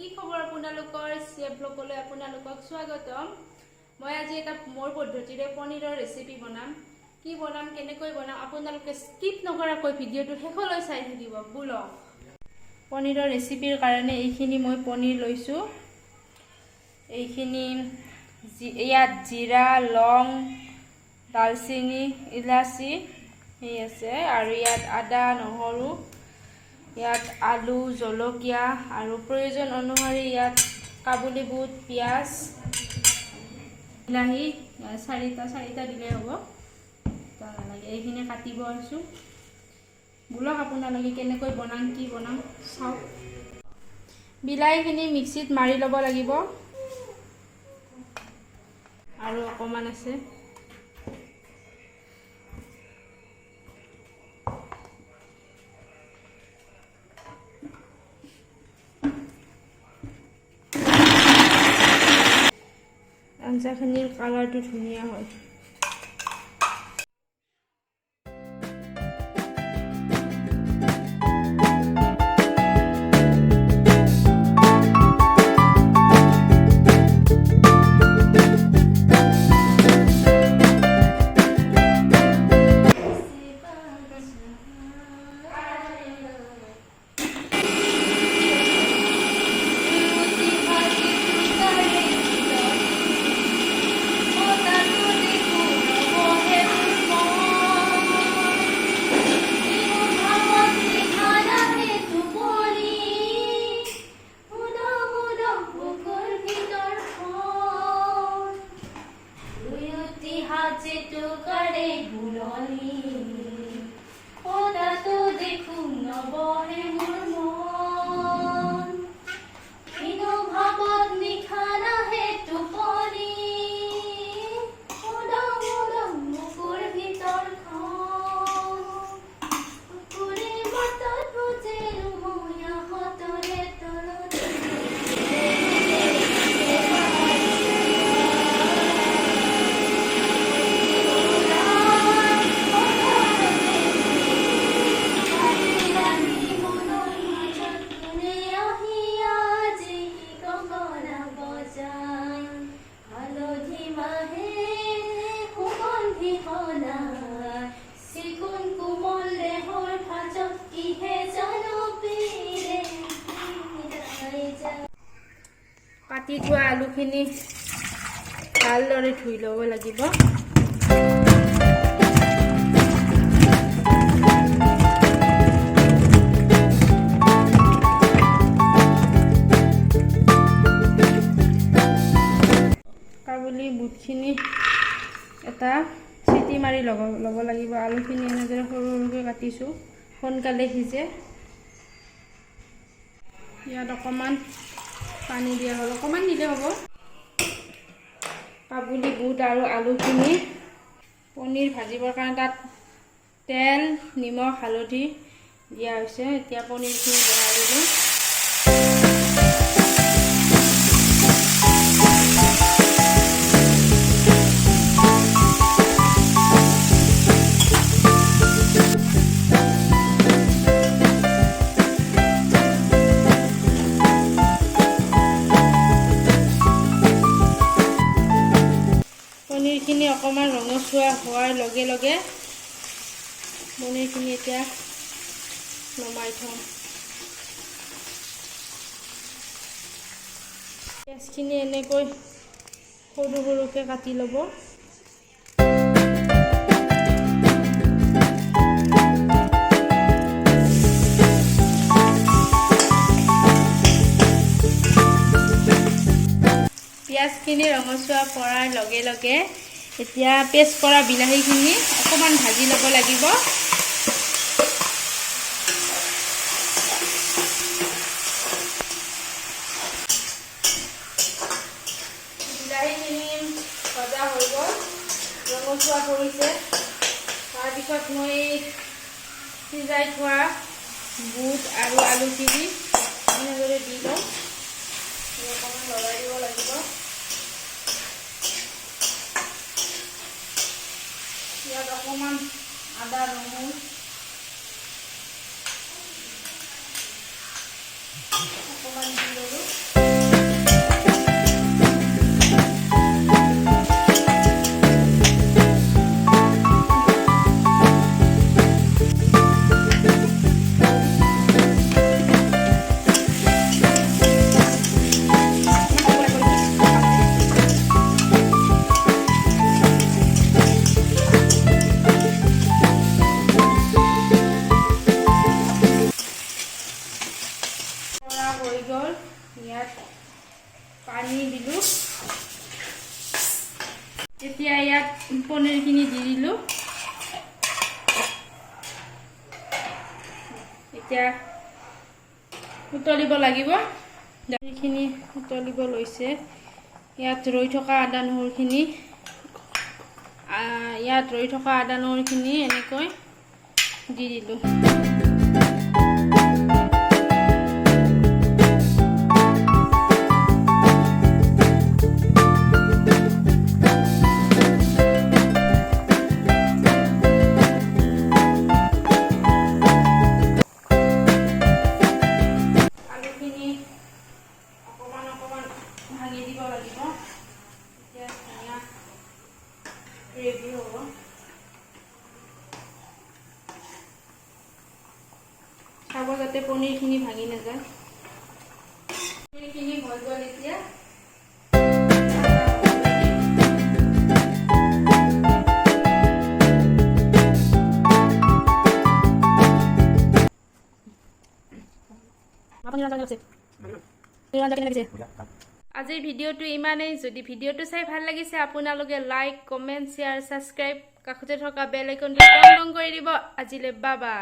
কি খবৰ আপোনালোকৰ? চিয়া ব্লগলৈ আপোনালোকক স্বাগতম। মই আজি এটা মোৰ পদ্ধতিৰে পনীৰৰ ৰেচিপি বনাম। কি বনাম, কেনেকৈ বনাম, আপোনালোকে স্কিপ নকৰাকৈ ভিডিঅ'টো শেষলৈ চাই থাকিব। ব'লক। পনীৰৰ ৰেচিপিৰ কাৰণে এইখিনি মই পনীৰ লৈছোঁ। এইখিনি ইয়াত জিৰা, লং, দালচেনি, ইলাচি সেই আছে আৰু ইয়াত আদা, নহৰু, ইয়াত আলু, জলকীয়া আৰু প্ৰয়োজন অনুসৰি ইয়াত কাবুলী বুট, পিঁয়াজ, বিলাহী চাৰিটা চাৰিটা দিলেই হ'ব, নালাগে। এইখিনি কাটিব আছোঁ। ব'লক, আপোনালোকে কেনেকৈ বনাম, কি বনাম চাওক। বিলাহীখিনি মিক্সিত মাৰি ল'ব লাগিব আৰু অকণমান আছে। আঞ্জাখিনিৰ কালাৰটো ধুনীয়া হয়। নবহে মোৰ মন, কিনো ভাৱত নিশা নাহে টোপনি, উদং উদং বুকুৰ ভিতৰখন। কুকুৰে মাতত বুজিলো মই আহতৰে তলত। মনৰ মাজত কোনে আহি আজি গগনা বজায়? হালধি মাহে সুগন্ধি সনায়, চিকুণ কোমল দেহৰ ভাঁজত কিহে জানো পীৰে যায়। কাটি থোৱা আলুখিনি ভালদৰে ধুই ল'ব লাগিব। কাবুলি বুটখিনি এটা চিটি মাৰি ল'ব লাগিব। আলুখিনি এনেদৰে সৰু সৰুকৈ কাটিছোঁ, সোনকালে সিজে। ইয়াত অকণমান পানী দিয়া হ'ল, অকণমান দিলে হ'ব। কাবুলি বুট আৰু আলুখিনি পনীৰ ভাজিবৰ কাৰণে তাত তেল, নিমখ, হালধি দিয়া হৈছে। এতিয়া পনীৰখিনি বহাই দিলোঁ। পনীৰখিনি অকণমান ৰঙচুৱা হোৱাৰ লগে লগে পনীৰখিনি এতিয়া নমাই থওঁ। পিঁয়াজখিনি এনেকৈ সৰু সৰুকৈ কাটি ল'ব। পিঁয়াজখিনি ৰঙচুৱা পৰাৰ লগে লগে এতিয়া পেষ্ট কৰা বিলাহীখিনি অকণমান ভাজি ল'ব লাগিব। বিলাহীখিনি ভজা হৈ গ'ল, ৰঙচুৱা পৰিছে। তাৰপিছত মই সিজাই থোৱা বুট আৰু আলুখিনি এনেদৰে দি লওঁ। অকণমান লৰাই দিব লাগিব। ইয়াত অকণমান আদা, নহৰু অকণমান দি ল'লোঁ। গ'ল। ইয়াত পানী দিলোঁ। এতিয়া ইয়াত পনীৰখিনি দি দিলোঁ। এতিয়া উতলিব লাগিব। দালিখিনি উতলিব লৈছে। ইয়াত ৰৈ থকা আদা নহৰুখিনি, ইয়াত ৰৈ থকা আদা নহৰুখিনি এনেকৈ দি দিলোঁ। আলুখিনি অকণমান অকণমান ভাঙি দিব লাগিব, তেতিয়া ধুনীয়া গ্ৰেভি হ'ব। চাব যাতে পনীৰখিনি ভাঙি নাযায়। পনীৰখিনি হৈ গ'ল। এতিয়া আজিৰ ভিডিঅ'টো ইমানেই। যদি ভিডিঅ'টো চাই ভাল লাগিছে, আপোনালোকে লাইক, কমেণ্ট, শ্বেয়াৰ, ছাবস্ক্ৰাইব, কাষতে থকা বেল আইকনটো টং টং কৰি দিব। আজিলৈ বাই বাই।